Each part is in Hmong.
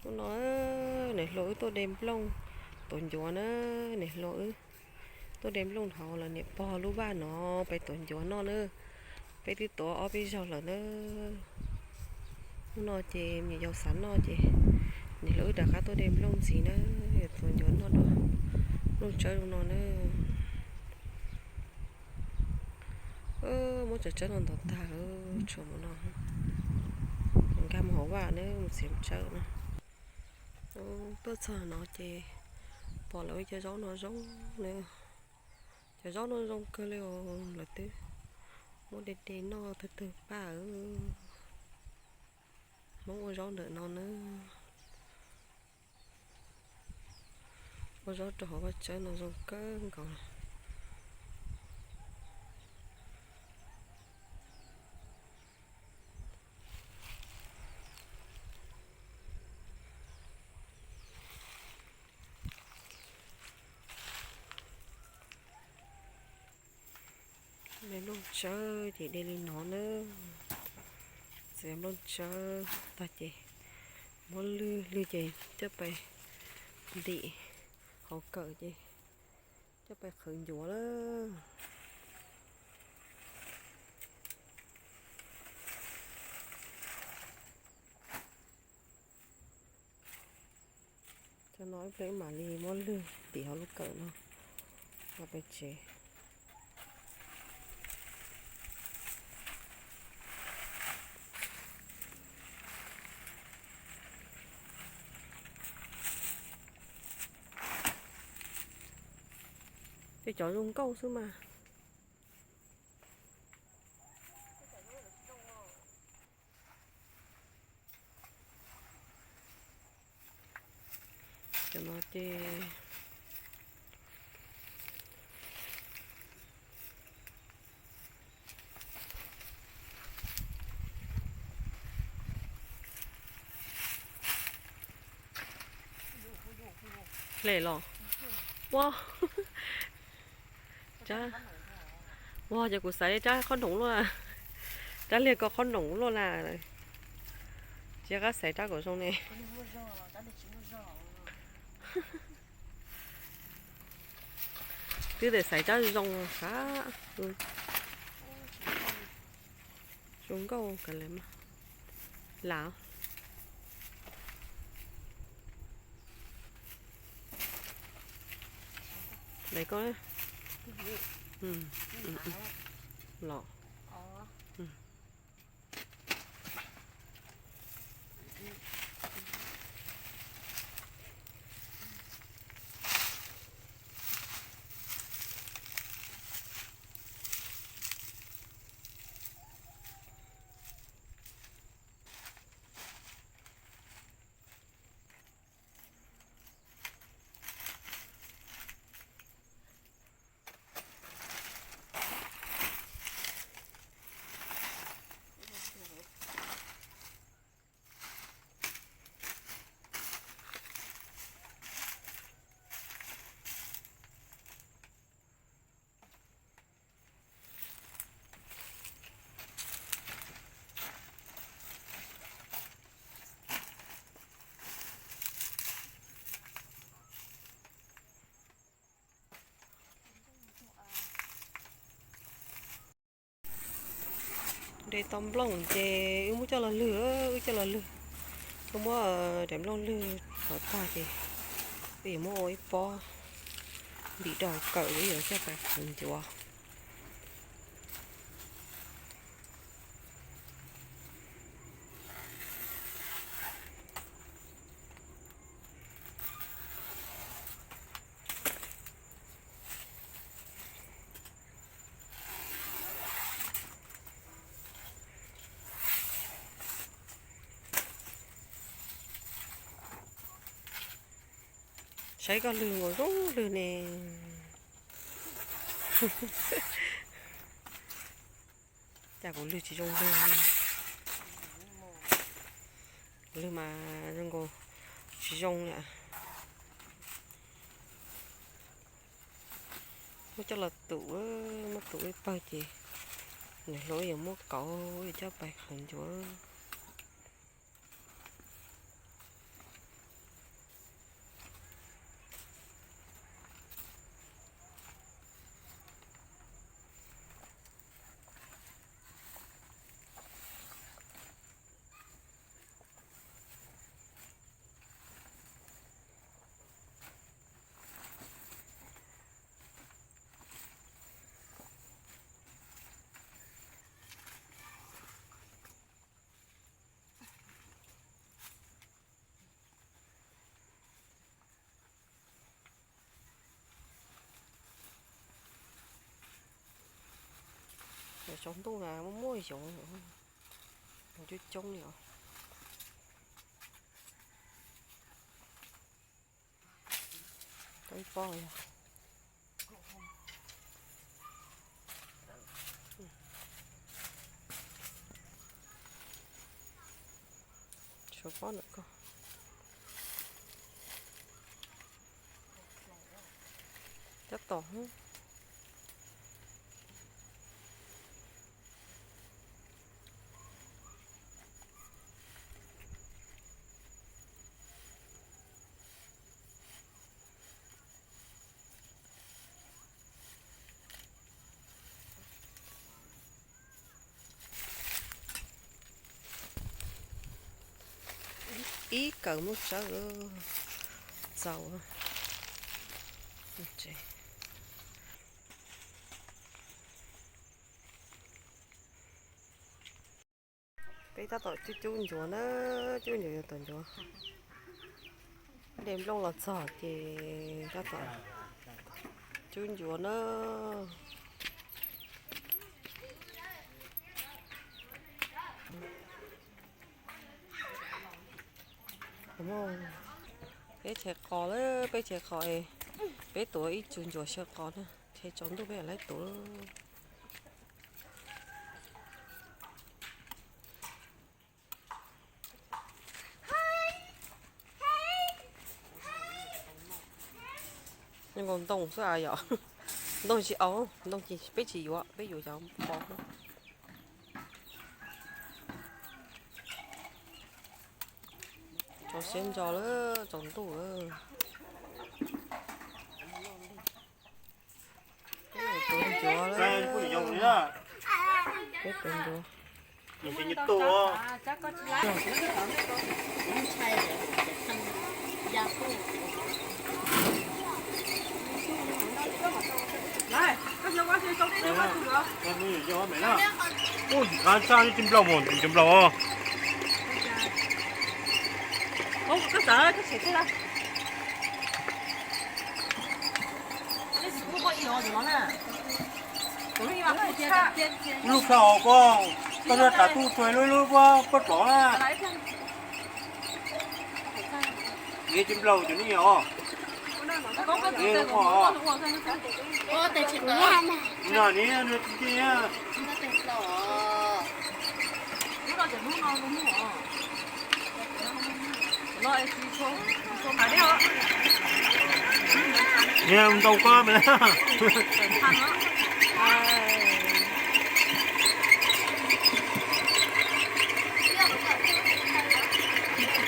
Hnub no niam hluas wb tuaj de nplooj tuav ncuav na, niam hluas wb tuaj de nplooj dhau lawm niam pog lub vaj no, peb tuav ncuav noj na. Peb twb tuav ob peb zaug lawm na. Hnub no ces niam yau xav noj ces niam hluas wb rov qab tuaj de nplooj ntxiv na, tuav ncuav noj rau nplooj tsawb zoo no na. Muab tsawb tsawb no ntov tag, tshuav mus no, nkag mus hauv vaj na, mus txiav tsawb no. Tuaj txog no ces pom lawv ua cov zaub no zoo na, cov zaub no zoo kawg li os, lawv twb muab de de noj tag tag paj. Hmoob ua zaub ntawm no na, ua zaub rau hauv vaj tsawb no zoo kawg nkaus. De nplooj tsawb ces de li no na. Txiav nplooj tsawb tag ces muab lwg, lwg ces coj pais ntim hauv kawm ces coj pais qhwv ncuav lawm. Cov no ib pliag mam li muab lwg tim hauv lub kawm no, los pem tsev. Tej cov zoo nkauj xwb mas. Cov no ces hle los. Ua, ua ces kuv xaiv rab qhob noom luaj, rab liag ko qhob noom luaj na. Tsis qab xaiv rab kom zoo ne. Twb tsis xaiv rab zoo xav. Zoo nkauj kawg li mas. Lam. Lam koj los. De tau nplooj ces wb muab coj los lwg, wb coj los lwg. Wb muab daim nplooj lwg rov tag ces wb yuav muab ua ib pob ntim rau kawm, wb yuav coj pais qhwv ncuav. Saib koj lwg nkaus zoo lwg ne. Cas kuv lwg tsis zoo lwg. Kuv lwg mas zoo nkaus tsis zoo li. Muab coj los tum, muab tum ib pawg ces niam hluas yuav muab kauv yuav coj pais qhwv ncuav. Tsaus ntuj na muaj muaj yoov, coob coob li os. Ib pob, tshuav pob ntawm ko. Tab tom. Ib kawm muab tsawb txaus. Peb tab tom cub cub ncuav na, cub ncuav yuav tom ncuav. De nplooj los txog ces tab tom cub ncuav na. Peb chais qos lawm, peb chais qos, peb tuav ib tug ncuav xyaw qos na, chais tsaus ntuj peb laib tuav. Nkaus ntoo xwb yom, ntoo tsis au, ntoo peb tsis yuav, peb yuav cov qos. Tsaus siab ntso lawm, tsaus ntuj lawm. Peb tuav ncuav lawm. Peb tuav ncuav. Ua, tsis qab tshaj, cov nplaum, cov nplaum os. Lub kha os, koj, koj nrog rov tuaj tsuag lub, lub pob plov na. Nws cov nplaum cov nyob os. Nws ua os. Nws, nws tsis cia. Nws ntau koj me.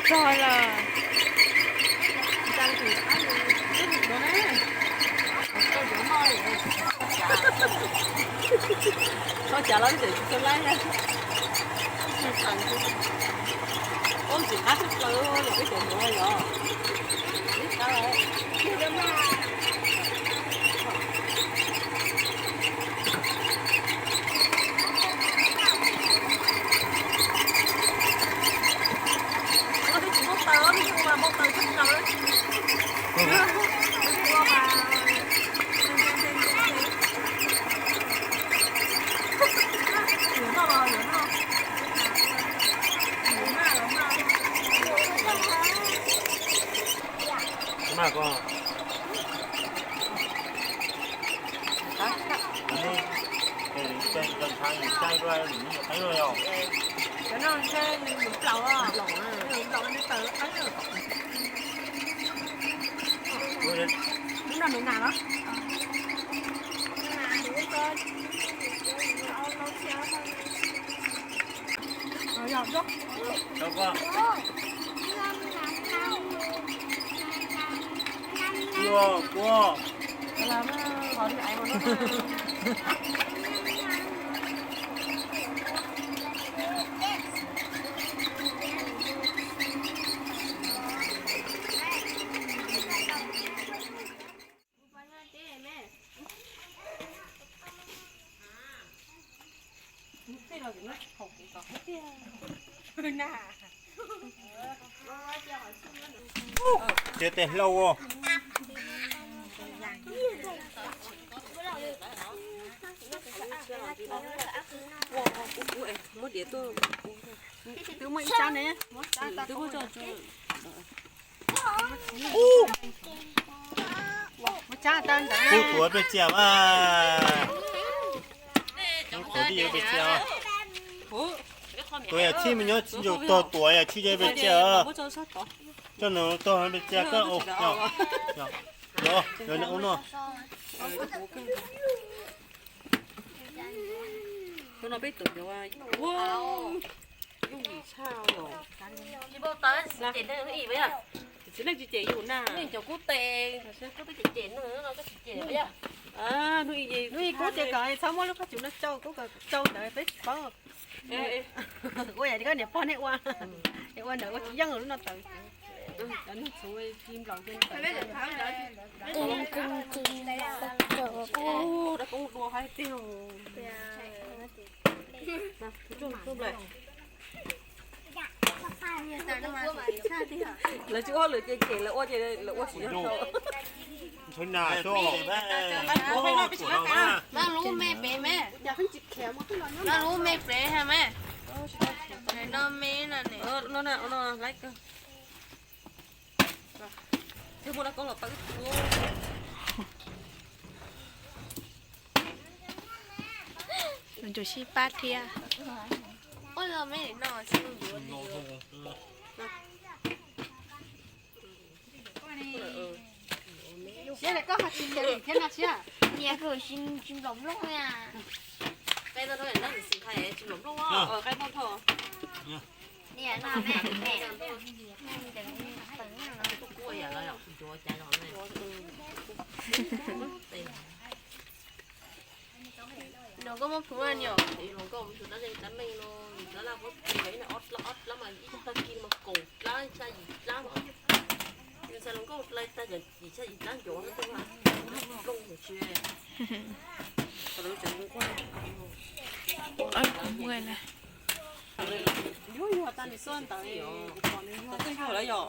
Txog lawm. Txhob cav los tsis tau laib na. Ub, ntxim qab tshaj plaws yog peb cov hluav yog. Ib qab lawm. Maj ko. Cov no ntshe nws nplaum os. Nws nplaum nws tawm qeeb. Lub no nws nas los? Ces tes hlau os. Muab diav tuaj. Twb muaj ib tsab ne. Twb muab tso. Muab tsab tag ntawd. Kuv tuav pes tsiaj mas. Kuv tuav pes tsiaj. Tuav yam txhij me nyob tsis tau tuav yam txhij pes tsiaj. Coj nws tau pes tsiaj koj ua. Yog, yog nws ua no. Cov no peb tuav cov yooj yim tshaj os. Tsis leej tsis cem yus na. Cov kub tes, kub tes cem cem no koj tsis cem os. Hnub ib kub ces kom txhob muab lub phaj tsum no tsau, kub kom tsau ntawd peb tsis paub. Ua yam li koj niam pog nej ua, ua ntawd ua tsis yeej lub no tawv. Cov neeg txhuv ci nplaum. Dab koob dua haib tiag. Lawv tsis ua lawm ces cem lawv ua ces lawv ua siv yog tau. Noj lub me pem me. Noj lub me pem ha me. No me no ne. No no no, laib kawg. Twb muaj dab koob los tau ib tug. Nws tsuas sib pab thiab. Ua los me no xwb yuav li. Siab koj ho tsis liam thiab no siab. Niam kuv tsis nplaum nplooj na. Qaib tau tsis nplaum nplooj. Qaib tau tho. Niam no me me. Hluas nkauj muab plhuav niam, hluas nkauj mus xyuas dab neeg dab neeg no, yus dab laj puab tua ib ob dlab, ob dlab mas ib tag kis mas kaum dlab, tshaj yim dlab mas. Yus ntxhais hluas nkauj dai tag yim tshaj yim dlab ncuav no, nplooj tsis. Yuav yuag tas nws xub ntawd, kuv pom nws yuag, yuag lawm yom.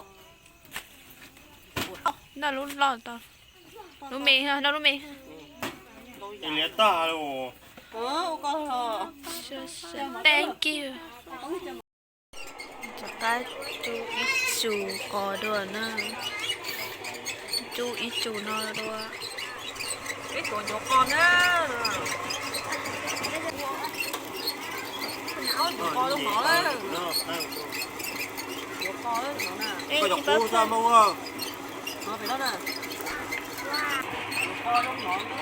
Noj lub loj tau. Lub me, noj lub me. Liam tag los. Thank you. Rov qab rub ib tsum qos dua na. Rub ib tsum no dua. Peb tuav ncuav qos na. Ncuav qos lub mov. Ncuav qos lub mov na. Koj cov qub txaj muag. Mov pem no na. Ncuav qos lub mov na.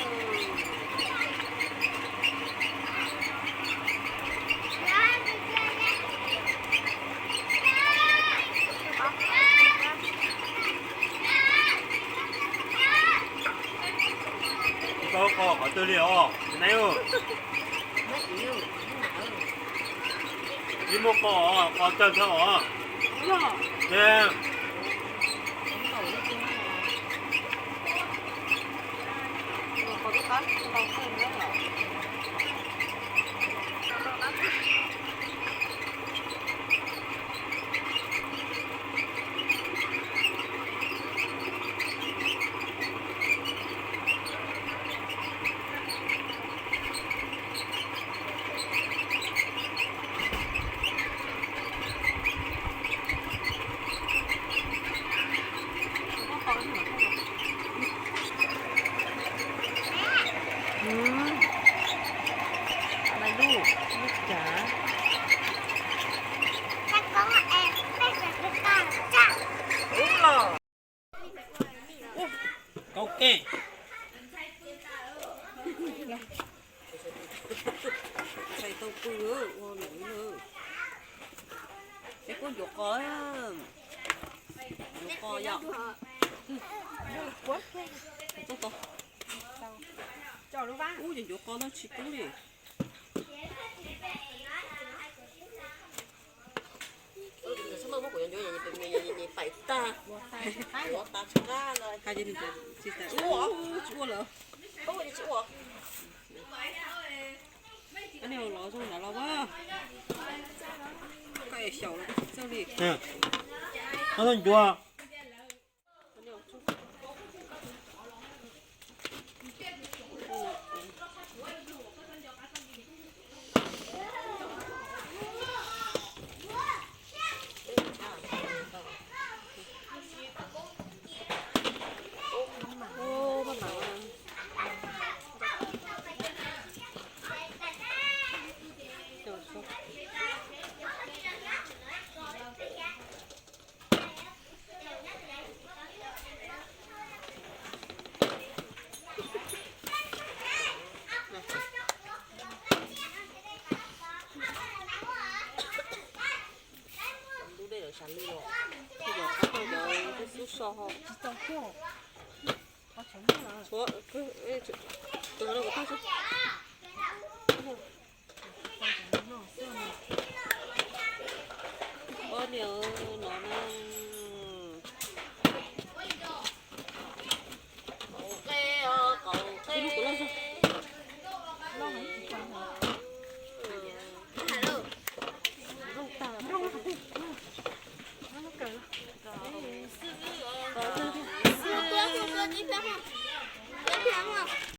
Tsis paub qos qhov twg li os, neb. Ib muaj qos, qos tag nrho os. Lub, lub cav. Ub los. Kaub kej. Ntxhais tau pw ua nws na. Peb kuj ncuav qos, ncuav qos yom. Ub, yog ncuav qos no tsis kub li. Tsis ua, tsis ua lawm. Tsis ua. Koj niag los zoo nrad los as. Koj es xyaum los koj tsis txawj li. Koj tuaj ncuav. Tsam li los, yog qab tau cov xub so ho. Tshuav, tus no kuv tag tsis.